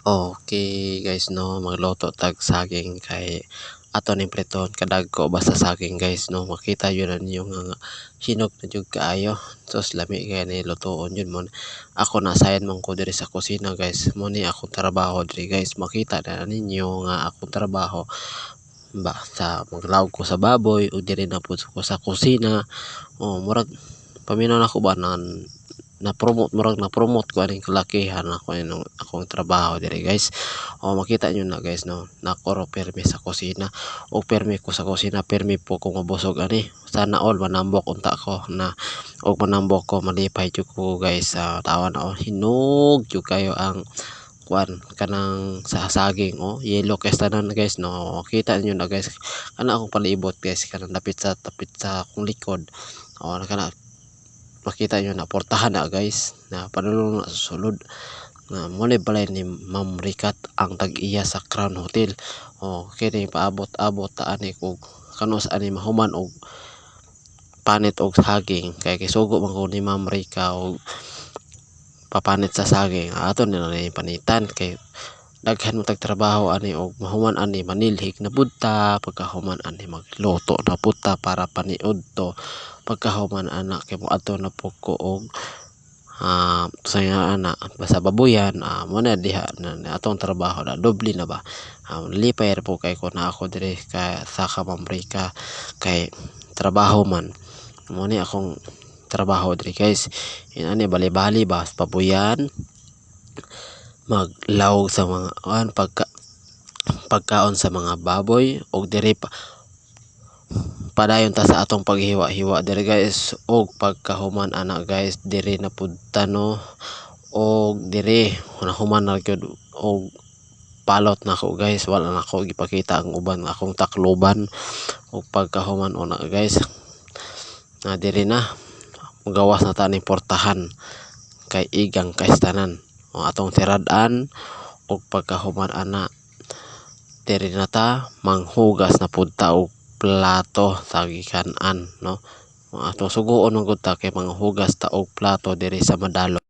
Okay guys no, magluto tag saging kay ato ning pritohon kadagko ba sa saging, guys, no. Makita gyud na ninyo nga hinog na jud kaayo. Sus, lami kaayo ni lutoon jud mo. Ako na-assign man ko diri sa kusina, guys. Mo ni akong trabaho diri, guys. Makita na ninyo nga akong trabaho ba sa maglawg ko sa baboy ug diri na pud ko sa kusina. Oh, murag paminaw nako ba na na-promote, murag na-promote ko aning kalakihan ako nung akong trabaho diri, guys. O makita nyo na, guys, no, nako ro permi sa kusina o permi ko sa kusina, permi po ko mabusog ani. Sana all manambok unta ko na og manambok ko, malipay jud ko, guys. Sa tawa na, oh, hinog jud kayo ang kuan kanang sa saging. Oh, yellow kay tanan, guys, no. Kita niyo na, guys, kana akong palibot, guys, kanang dapit sa akong likod. Oh, kana makita niyo na portahan na, guys, na padulong na sa sulod na mo ni balay ni Ma'am Ricat, ang tag-iya sa Crown Hotel. Oh, kini paabot-abot ta ani og kanus ani mahuman og panit og saging kay gisugo man ko ni Ma'am Rica og papanit sa saging. Ato na lang panitan kay daghan man tag trabaho ani. Og mahuman ani, manilhig na pud ta. Pagkahuman ani, magluto na pud ta para paniudto. Pagkahuman ana kay moadto na pud ko og sa ana sa babuyan. Mo na diha na atong trabaho na doble na ba. Lipay ra pud kay ko naa ko diri ka sa ka Ma'am Rica kay trabaho man mo ni akong trabaho diri, guys. Inani bali-bali ba babuyan, maglawg sa mga kuan, pagkaon sa mga baboy, og diri pa padayon ta sa atong paghiwa-hiwa diri, guys. Og pagkahuman ana, guys, diri na pud ta, no, og diri nahuman na gyud og palot nako, guys. Wala nako gipakita ang uban akong takluban. Og pagkahuman una, guys, na diri na gawas na ta ning portahan kay igang kay tanan o atong tirad-an. Og pagkahuman ana, diri na ta manghugas na pud ta og plato sa gikan-an, no. Atong suguon man gud ta kay manghugas ta og plato diri sa madalom.